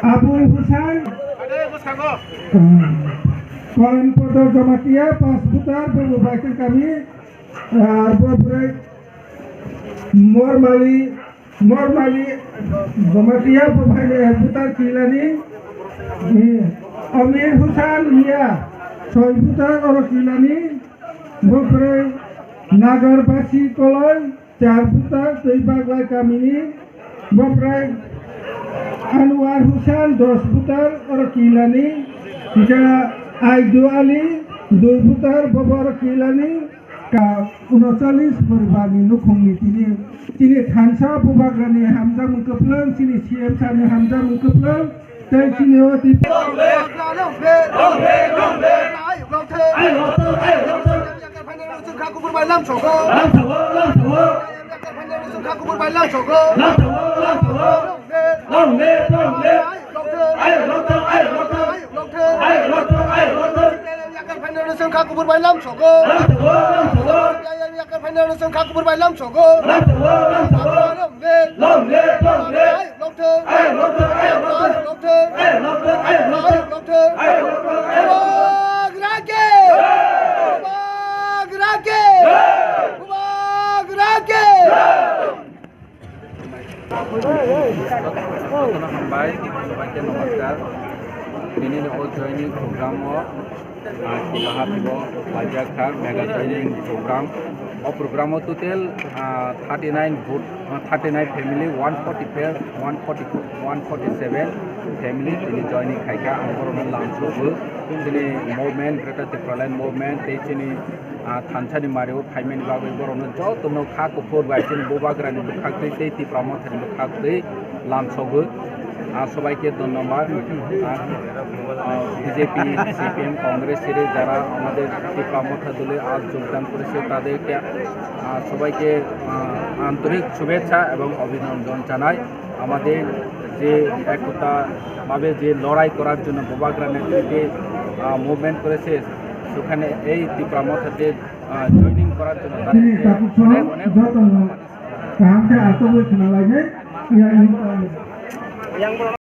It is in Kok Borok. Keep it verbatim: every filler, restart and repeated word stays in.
Abul Husain, Koin Podo Jamatia, pas butar, bo Baikal kami, ar bo bwrwi Mormali, Mormali Jamatia, bo bhaini ek butar kilani, Amir Husain Mia, soi butar oro kilani, bo bwrwi Nagar Basi Koloi, Char butar tei Baglai kamini boprai Anwar Hussain dos butar oro kilani, hingkhe Aidu Ali dui butar bobo oro kilani, ka unochalis poribarni nukhungni tini, tini thansa bubagrani hamjakmung kwplwng, chini C M sir ni hamjakmung kwplwng, tei chini o twi Yakar phainai rwchwng kha kubur bai lam sogo. Lam sogo, lam sogo. Yakar phainai rwchwng kha kubur bai lam sogo. Lam sogo, lam sogo. Long live, long live. Ayuk long thwng. Ayuk long thwng. Ayuk long thwng. Ayuk long thwng, ayuk long thwng. Yakar phainai rwchwng kha kubur bai lam sogo. Lam sogo, lam sogo. Yakar phainai rwchwng kha kubur bai lam sogo. Lam sogo, lam sogo. Long live. Long live, long live. Ayuk long thwng. Ayuk long thwng, ayuk long thwng. Ayuk long thwng. Ayuk long thwng. Ayuk long thwng, ayuk long thwng. Bubagra ki! Bubagra ki! Bubagra ki! Jotono hambai, sabaike namaskar. Nini ni o joining program o, ah, kibaha tibo laijak kha, mega joining program. O program o total, ah, thirty nine vote, ah, thirty nine family, one forty pairs, one forty, one forty seven family tini joining khaikha. Ang borokno lamsogo, tini movement, Greater Tipraland movement, tei chini, ah, thansani mario phaimani bagwi borokno jotono kha kuphur bai chini Bubagrani bwkhaktwi tei Tipra Mothani bwkhaktwi lamsogo. Ah, সবাইকে ধন্যবাদ। আর, আহ, BJP, CPM, Congress ছেড়ে যারা আমাদের ত্রিপুরা মথা দলে আজ যোগদান করেছে, তাদেরকে, আহ, সবাইকে, আহ, আন্তরিক শুভেচ্ছা এবং অভিনন্দন জানাই। আমাদের যে একতাভাবে যে লড়াই করার জন্য বুবাগ্রা নেতৃত্বে, আহ, মুভমেন্ট করেছে, সেখানে এই ত্রিপুরা মথাতে, আহ, জয়েনিং করার জন্য তাদেরকে অনেক অনেক ধন্যবাদ। Kaham khe aswk bai khna lai nai, yang ni.